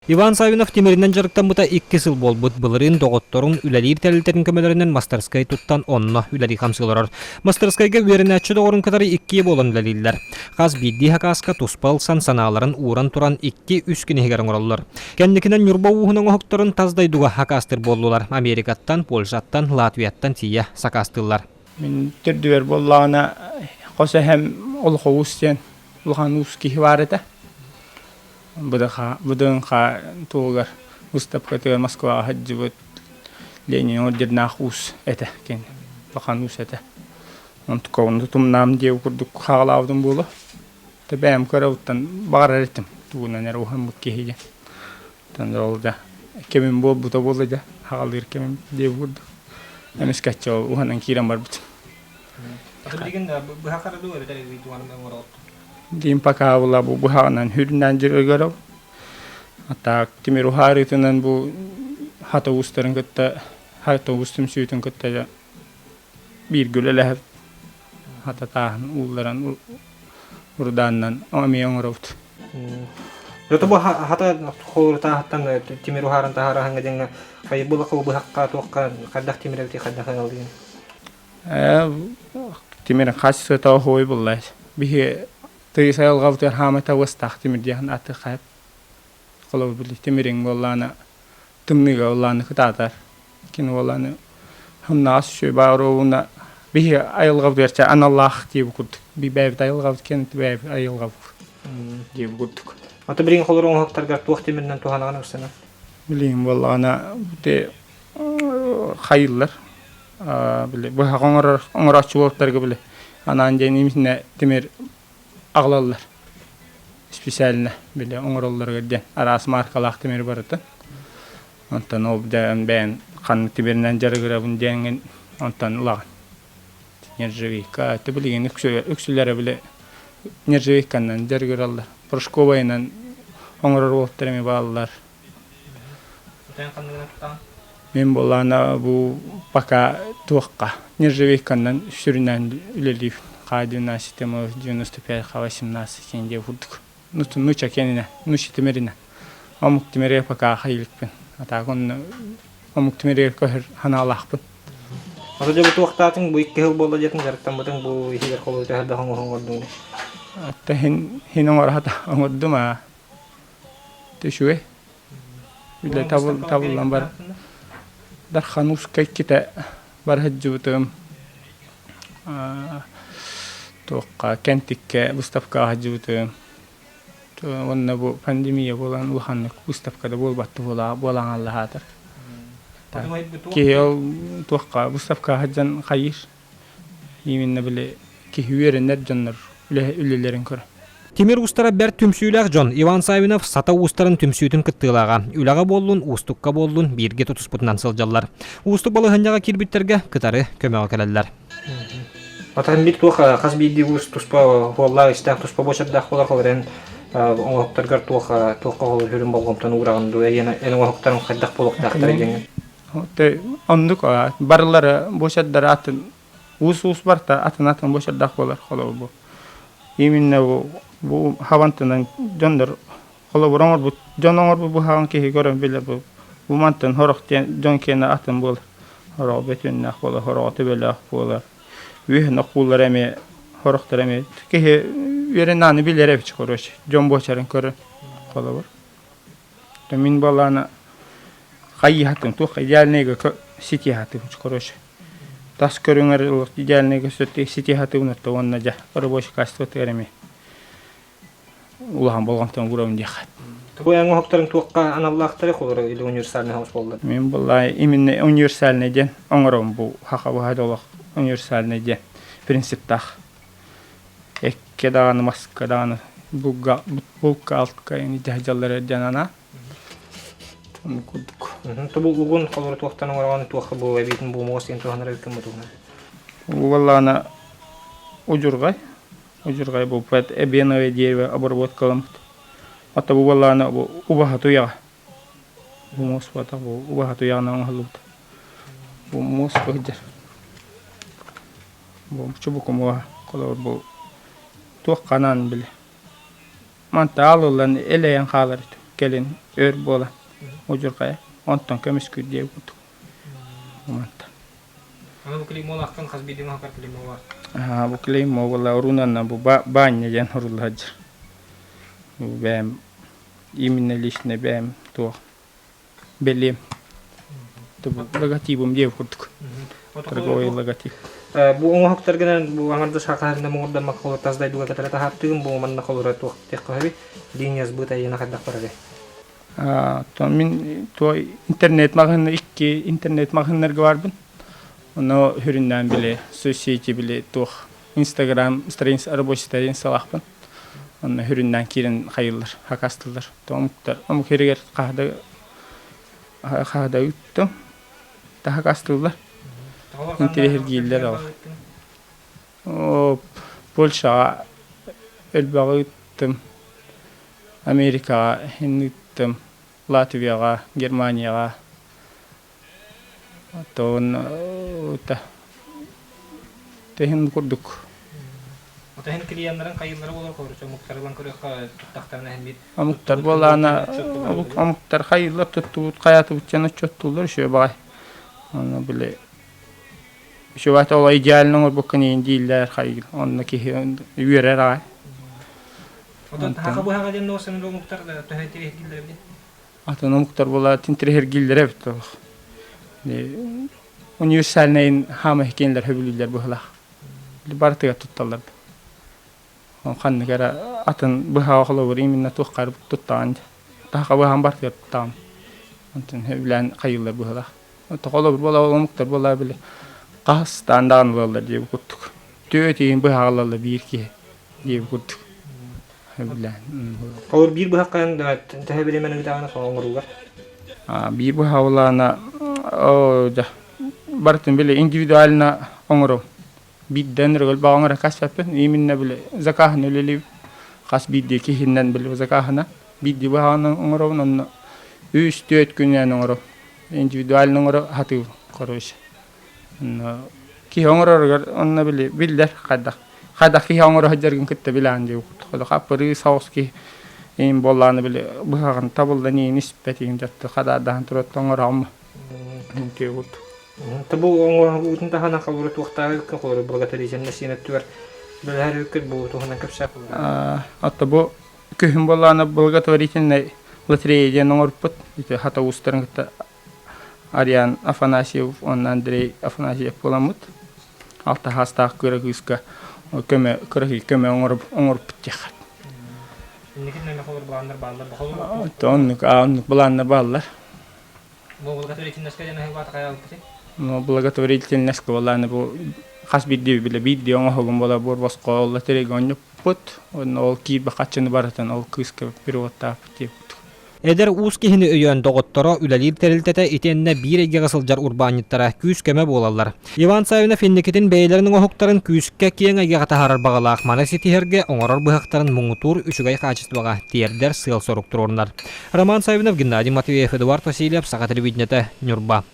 Иван Саввинов тимиринэн дьарыктаммыта 2 сыл буолбут. Былырыын доҕотторун үлэлиир тэрилтэтин көмөлөрүнэн мастарскай туттан онно үлэлии-хамсыы олорор. Мастарскайга үөрэнээччи доҕорун кытары иккиэ буолан үлэлииллэр. Хас биирдии хакааска туспа ылсан санааларын ууран туран 2-3 күн иһигэр оҥороллор. Кэнникинэн Ньурба ууһун оҥоһуктарын тас дойдуга хакаастыыр буоллулар. Америкаттан, Польшаттан, Латвияттан тиийэ сакаастыыллар. Мин төрдүбэр буоллаҕына хос эһэм олох уус диэн улахан уус киһи баар этэ. ВДНХ туһугар выставкатыгар Москваҕа сылдьыбыт Ленин ордернаах уус этэ кини улахан уус этэ. Онтукабын тутумнаам диэбит курдук хаалаабытым буолуо. Бэйэм көрөбүттэн баҕарар этим тугунан эрэ уһаммыт киһи диэн. Оттон ол да кэмим буолбута буолла дьэ хаалыыр кэмим диэбит курдук. Эмискэччи ол уһанан киирэн барбытым. Билигин быһа хара дуу эбэтэр оҥороҕут? Диин пока була бу быһаҕынан хүрүнэн дьырыгырав. А так тимир уһаарыытынан бу хата уустарын кытта хата уус түмсүүтүн кытта бииргэ үлэлэһэбит. Хата тааһын уулларан урдааннан эмиэ оҥоробут. Зато бу хата холурутааһыттан тимир уһааран таһаараһыҥҥа диэҥҥэ хайбылаха быһахха туохха хайдах тимир эбитий хайдах ыалдыгын? Тимир хас сыта оһуой булла. Биһи тыйыс айылҕабытыгар хаамай табыстаах тимир диэхин аты хайып. Холобур били тимириҥ буоллаана тымныыга буоллааны кытаатар. Кини буоллааны хымнаҕас үчүгэй баар уонна биһи айылҕабытыгар чэ аналлаах диэбит курдук. Би бэйэбит айылҕабыт кэннэ бэйэбит айылҕабыт диэбит курдук. Аты билигин холоруҥ оҥоһуктаргар туох тимиринэн туһанаҕын ыксана? Билигин буоллаҕына ити хайыыллар били быһах оҥорор оҥорооччу буолтарга били анаан диэн имитинэ тимир аҕалаллар специально били оҥороллоругар диэн араас маркалаах тимир барыта онтон ол дьэ бэйэн ханнык тимиринэн дьарыгырабын диэҥҥин онтон ылаҕын нержавейка это билигин үксүлэрэ били нержавейканан дьарыгыраллар порошковайынан оҥорор уолаттар эмиэ бааллар. Мин буоллаҕына бу пока туохха нержавейканан сүрүннээн үлэлиибин. Х-12 тема 95 Х-18 диэн диэ курдук. Нуча киэнинэ, нуча тимиринэ. Омук тимиригэр пока хайылыкпын. А так онно омук тимиригэр көһөр санаалаахпын. Ата дьэ бу туохтаатыҥ бу 2 сыл буолла диэтиҥ дьарыктаммытыҥ бу иһигэр холобур төһө элбэх оҥоһуҥ оҥордуҥ? Атта хин хин оҥоро оҥордум аа. Үчүгэй. Үлэ табыллан бар. Дархан ууска иккитэ бара сылдьыбытым. Туохха Кэнтиккэ выставкаҕа сылдьыбытым. Уонна бу пандемия буолан улаханнык выставкада буолбатты буолан аллаһаатар. Киһи ол туохха выставкаҕа сылдьан хайыыр. Именно били киһи үөрэнэр дьоннор үлэлэрин көрө. Тимир уустара бэрт түмсүүлээх дьон Иван Саввинов Сата уустарын түмсүүтүн кыттыылааҕа. Үлэҕэ буоллун, уустукка буоллун бииргэ тутуспутунан сылдьаллар. Уустук балаһыанньаҕа киирбиттэргэ кытары көмөҕө кэлэллэр. Атан бит туох хас биирдии уус туспа хуоллаах истээх туспа буочардаах буолар ол эрэн оҥоһуктаргар туох туохха хүрүн болҕомтону уураҕын дуу эн оҥоһуктарыҥ хайдах буолуохтаахтар диэҥҥин. Оннук барылары буочардары атын уус-уус барта атын-атын буочардаах буолар холобур бу. Именно бу бу хабантынан дьоннор холобур оҥорбут дьон оҥорбут быһаҕын киһи көрөн билэр бу бу мантан сорох диэн дьон киэнэ атын буолар. Сороҕо бөтүөннээх буолар, сороҕо төбөлөөх буолар. Үөһүн окууллара эмиэ сорохтор эмиэ киһи үөрэнээни билэр эбит короче дьон буочарын көрөн холобур. Мин буоллаҕына хайыһатын туох идеальныйга ситиһатым короче тас көрүҥэр идеальныйга ситиһатыбын отто уонна дьэ рабочий качествотыгар эмиэ улахан болҕомтону уурабын диэххэ. Бу эн оҥоһуктарыҥ туохха аналлаахтарый холобура или универсальный хаус буолла? Мин буоллаа именно универсальный диэн оҥоробун бу хаха быһа олох универсальный диэн принциптаах. Эккэ даҕаны маска даҕаны булка булка алтка ини дьаһдьаллар диэн анаа. Ону курдук. Тобул угун холобура туохтан оҥороҕун туохха бу эбиитин буумугас диэн туһанар эбиккин бутугуна? Буоллаҕына удьурҕай удьурҕай буолбат эбеновое дерево обработкаламмыт. Ата бу буоллаҕына бу убаһа туйаҕа. Бу муос буолбатах бу убаһа туйаҕынан оҥоһуллубут. Бу муос сылдьар. Бу чубуку муоһа холобур бу туох ханаан били. Манта аалыллан элэйэн хаалар этэ. Кэлин өр буолан удьурҕайа. Онтон көмүскүүр диэ курдук. Манта. Аны бу клеймолаахтан хас биирдии маһакар клеймо бар. Аа, бу клеймо буолла урунанна бу баанньа диэн сурулла сылдьар. Бу бэйэм именно лично бэйэм туох бэлиэм. Логотибым диэбит курдук. Торговый логотип. Бу оҥоһуктаргынан бу аҥардас хахаһарына муҥурдаммакка холор тас дойдуга кытары таһаартыгын бу манна холоро туох диэххэ сөбүй? Линия сбыта иена хайдах барарый? То мин туой интернет маҕаһыынна икки интернет маҕаһыыннарга барбын. Ону хүрүннээн били соцсети били туох Инстаграм страница рабочий страницалаахпын. Онно хүрүннээн киирэн хайыллар, хакастыллар. Омуктар омук сиригэр хаһда хаһда ыыттым. Таһакастыыллар. Интириэһиргииллэр ол. О, Польшаҕа элбэҕи ыыттым. Америкаҕа ыыттым. Латвияҕа, Германияҕа. Оттон тэһин курдук. Отоһин клиеннарын хайыылара буолар короче омуктар ылан көрүөххэ туттахтарына иһин биир Омуктар буолаана омуктар хайыылар туттубут хайаатыбытчан отчуоттууллар үчүгэй баҕай. Онно били үчүгэй ол идеально оҥорбуккун иин дииллэр хайыыр. Онно киһи үөрэр аҕай. Отон таһаха быһаҕа диэн нуосаны омуктар төһө интириэһиргииллэр эбит? Атын омуктар буолаа интириэһиргииллэрэ эбит олох. Универсальнайын хаама кинилэр хөбүлүүллэр быһылаах. Барытыгар тутталлар. Ханнык эрэ атын быһаҕа холобур именно туохха туттаҕын таһаха быһаан барытыгар туттаҕын. Онтон сөбүлээн хайыыллар быһылаах. Холобур буола омуктар буола били хаһыстаан даҕаны ылаллар диэбит курдук. Түөтиин быһаҕа ылаллар биир киһи диэбит курдук. Сөбүлээн. Холобур биир быһаххын төһө бириэмэни ыытаҕына оҥоруулар? Биир быһаҕа булаана барытын били индивидуально оҥором. Биирдэн өрөгөл баҕаҥ эрэ каспаппын. Именно били закаһын үлэлиибин. Хас биирдии киһиннэн били закаһына. Биирдии быһаҕынан оҥоробун онно үс-түөрт күнүнэн оҥоробун. Индивидуально оҥоро сатыыбын, короче. Онно киһи оҥороругар онно били биллэр хайдах хайдах киһи оҥоро сылдьаргын кытта билэҕин дии курдук. Хаппырыы соҕус киһи иин буоллаҕына били быһаҕын табыллан иин испэт иин дьатты хадаардаһан турат оҥороҕун дии курдук. Бу оҥоһуутун таһынан холобура туохтааҕы үккэ холобура благотворительность диэн өттүгэр үлэлэһэр үккүт бу туһунан кэпсээх Отто бу күһүн буоллаҕына благотворительнай лотерея диэн оҥорбут. Ити хата уустарын кытта Ариан Афанасьев уонна Андрей Афанасьев буоламмыт. Алта хаастаах кыра кыыска көмө кыра көмө оҥоруп оҥорбут диэххэ. Инникин эмэ холор былааннар бааллар. Оннук, оннук былааннар бааллар. Благотворительноска диэн аһыллаата хайаабыппытый? Ну, благотворительноска буолааны бу хас биирдии билэ биирдии оҥоһугум буола буор босхо ол лотерейга онньуппут онно ол киирбэ хаччыны барытын ол кыыска переводтааппыт диэбит. Эдэр уус киһини өйөөн доҕотторо, үлэлиир тэрилтэтэ итиэннэ биир эйгэҕэ сылдьар урбаанньыттара күүс-көмө буолаллар. Иван Савинов инникитин бэйэлэрин оҥоһуктарын күүскэ киэҥ эйгэҕэ таһаарар баҕалаах маны ситиһэргэ оҥорор быһахтарын муҥутуур үчүгэй хаачыстыбаҕа тиэрдэр сыал-сорук туруорунар. Роман Савинов, Геннадий Матвеев, Эдуард Васильев, Саха телевидениетэ, Ньурба.